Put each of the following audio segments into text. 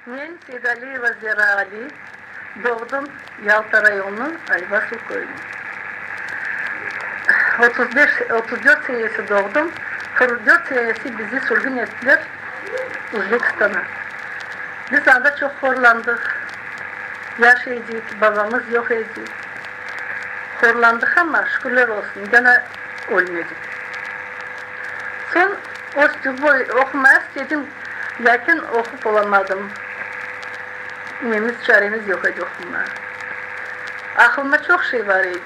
Men Seydaliyeva Zera Ali, doğdım Yalta rayonınıñ Ayvasıl köyünde. 35, 34 senesi doğdım, 44 senesi bizi sürgün ettiler Özbekistana. Biz anda çoq horlandıq, yaş edik, babamız yoq edi. Horlandıq amma, şükürler olsun, gene ölmedik. Soñ östük, boy, oqumaya istedim, lâkin oqup olamadım. Nemiz, çaremiz yoq edi oqumağa. Aqılımda çoq şey bar edi.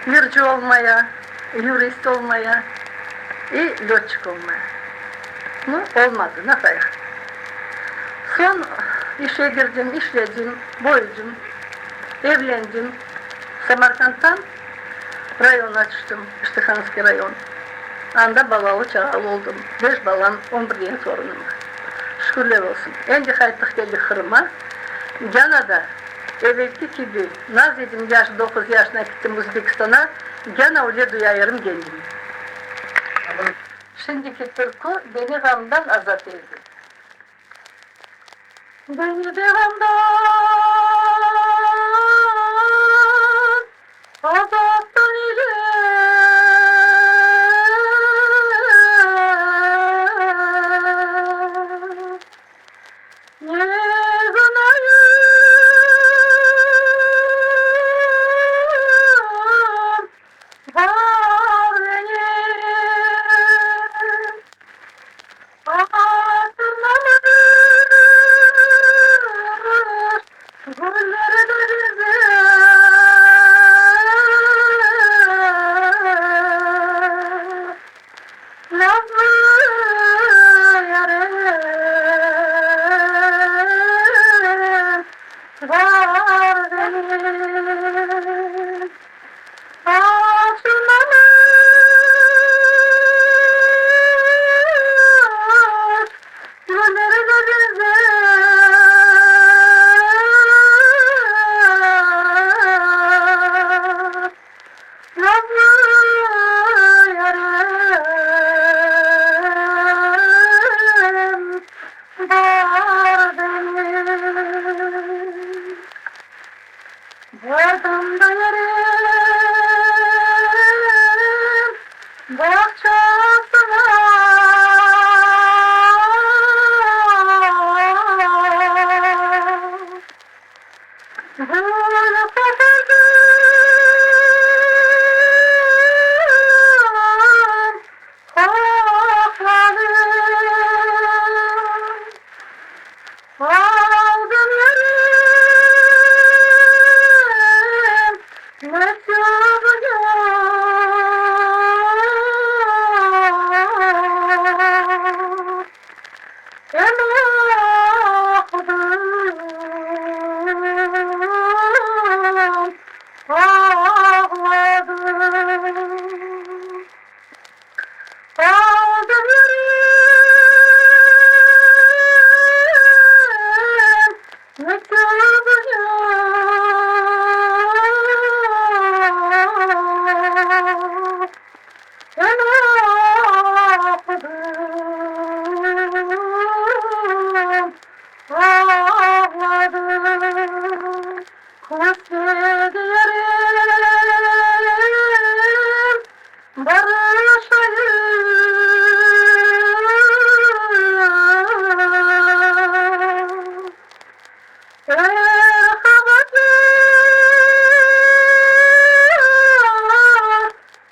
Yırcı olmaya, yurist olmaya i lötçik olmaya. Nu, olmadı, napayıq. Soñ işe girdim, işledim, boyudım, evlendim. Samarkandtan rayonğa tüştim, İştihanskiy rayon. Anda balalı-çağalı oldım. Beş balam, on bir dene torunım bar. Şükürler olsun. Endi qayttıq keldik Qırım'a. Gana da evelki kibi naz edim, yaş doquz yaşına kittim Uzbekistana, gana öyle duyayırım kendimi. Şimdiki türkü beni ğamdan azat eyledi. Beni de ğamdan azat eyle. Ne günayım bar benim. Hatırlamış gülleri de bize. Nazlı yarım var benim. Açılmamış güller de bize. Nazlı yarım bar benim. Bardım da yarım bağçasına. Gül qopardım, qoqladım. Aldım yarım mektubını. Em oqudım, ağladım. Aldım yarım mektubını. Em oqudım, ağladım. Küsmedi yarım. Barışayım. Er qabatlı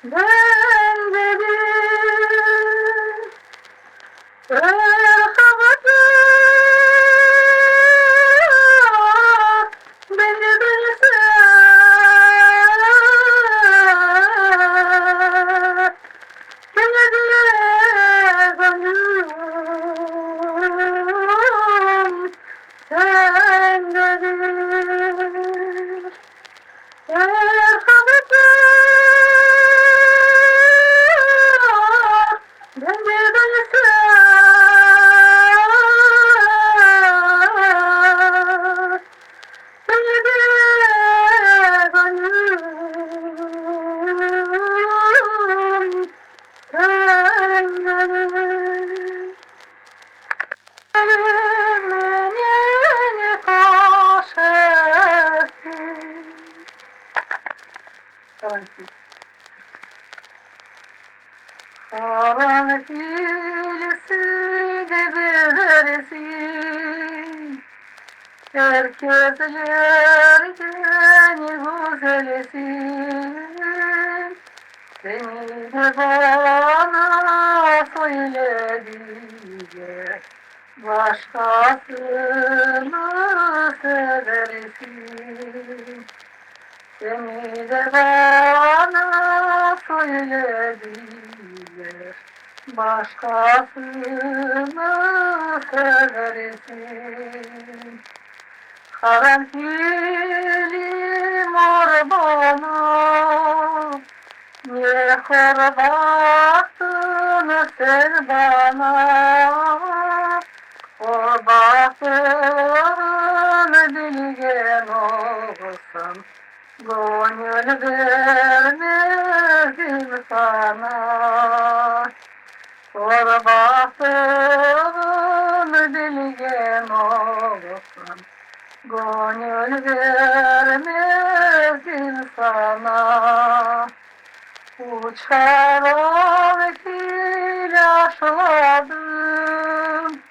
bendedir. Er qabatlı bendedir. Er közlerden güzelsiñ, Seni de bana söylediler, Başqasını seversiñ. Seni de bana söylediler, Başqasını seversiñ. Qaranfili mor bana, Ne hor baqtıñ sen bana, Hor baqtığıñnı bilgen olsam, Göñül bermezdim saña. Hor baqtığıñnı bilgen olsam, Göñül bermezdim saña. Uçaran ilâçladım,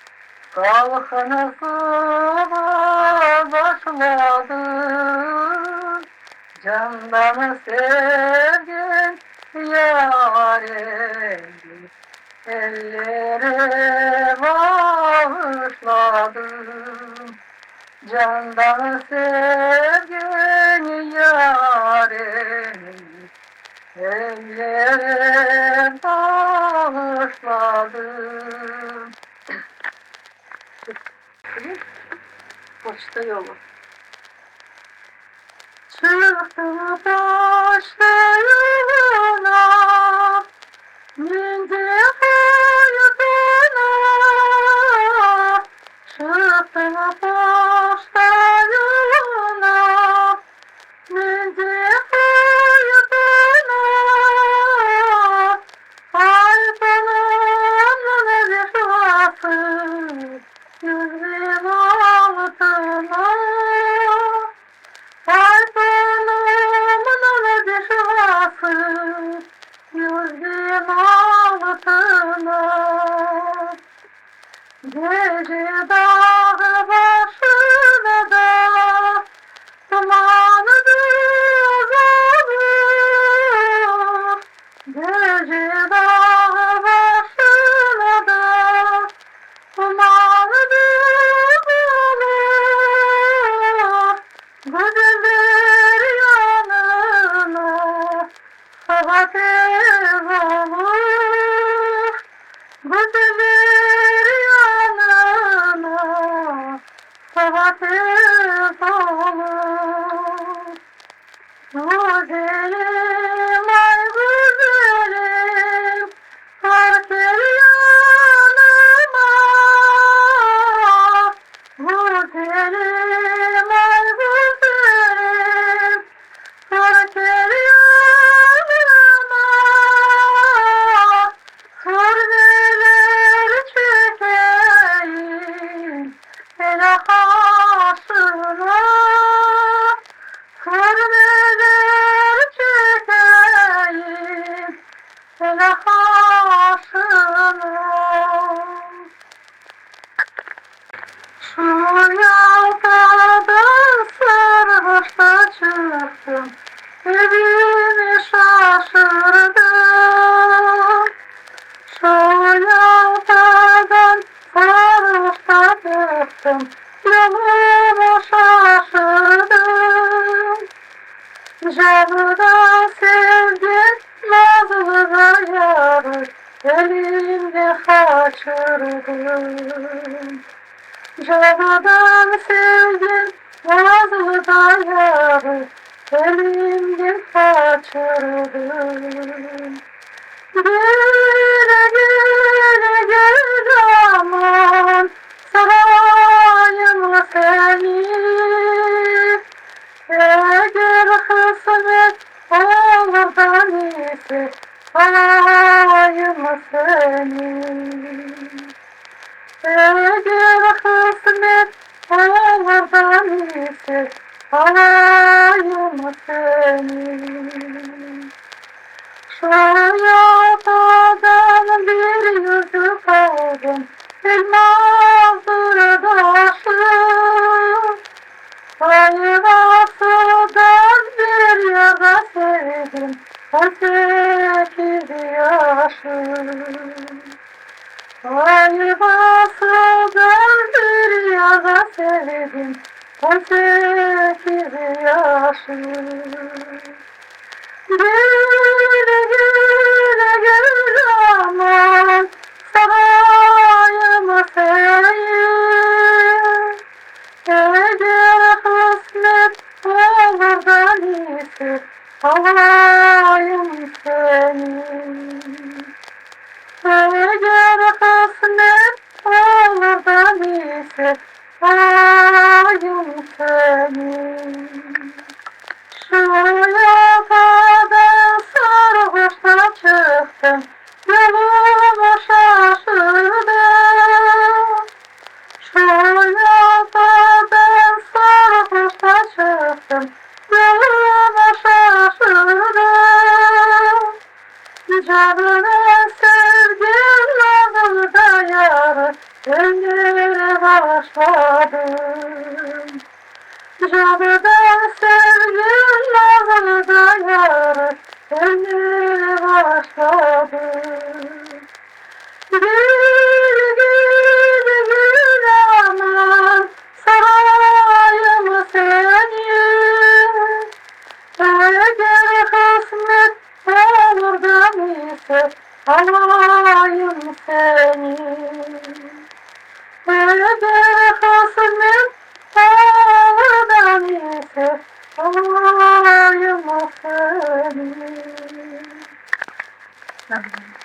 Salqın suvğa başladım. Candan sevgen yaremni Ellere bağışladım. Candan sevgen yaremni Ellere bağışladım. Poçta yolu. Çıqtım poçta yoluna, Mindim faytona. Çıqtım poçta yoluna, Mindim faytona. Faytonımnıñ vefası 100.000 altına. Faytonımnıñ vefası 100.000 altına. Gece dağ başında tuman olur. Gece dağ başında tuman olur. Güzeller yanına saba tez olur. Güzeller yanına saba tez olur. Güzelim, ay güzelim, var kel yanıma. Güzelim, ay güzelim, var kel yanıma. Sürmeler çekeyim el qaşına. Sürmeler çekeyim el qaşına. Şu Yaltadan sarhoş çıqtım, Evime şaşırdım. Şu Yaltadan sarhoş çıqtım, Yolumu şaşırdım. Candan sevgen nazlı yarı Elimden qaçırdım. Candan sevgen nazlı yarı Elimden qaçırdım. Gele, gele, gel aman, Sarayım seni. Eger qısmet olur da ise, Alayım seni. Eger qısmet olur da ise, Alayım seni. Şu Yaltadan bir yüzük aldım, Elmazdır daşı. sevgim, 18 yaşım. Gül, gül, gül aman, sarayım seni. Eger qısmet olur da ise, alayım seni. Eger qısmet olur da ise, alayım seni. Şu yatadan sarhoşta çıqtım, yolumu şaşırdım. Şu yatadan sarhoşta çıqtım, yolumu şaşırdım. Canına sevgim nazlı da yarı, ömür başladım. Canına sevgim nazlı da yarı, ömür başladım. Gül, gül, gül aman, sarayım seni. Eger qısmet olur da ise, alayım seni. Eger qısmet olur da ise, alayım seni.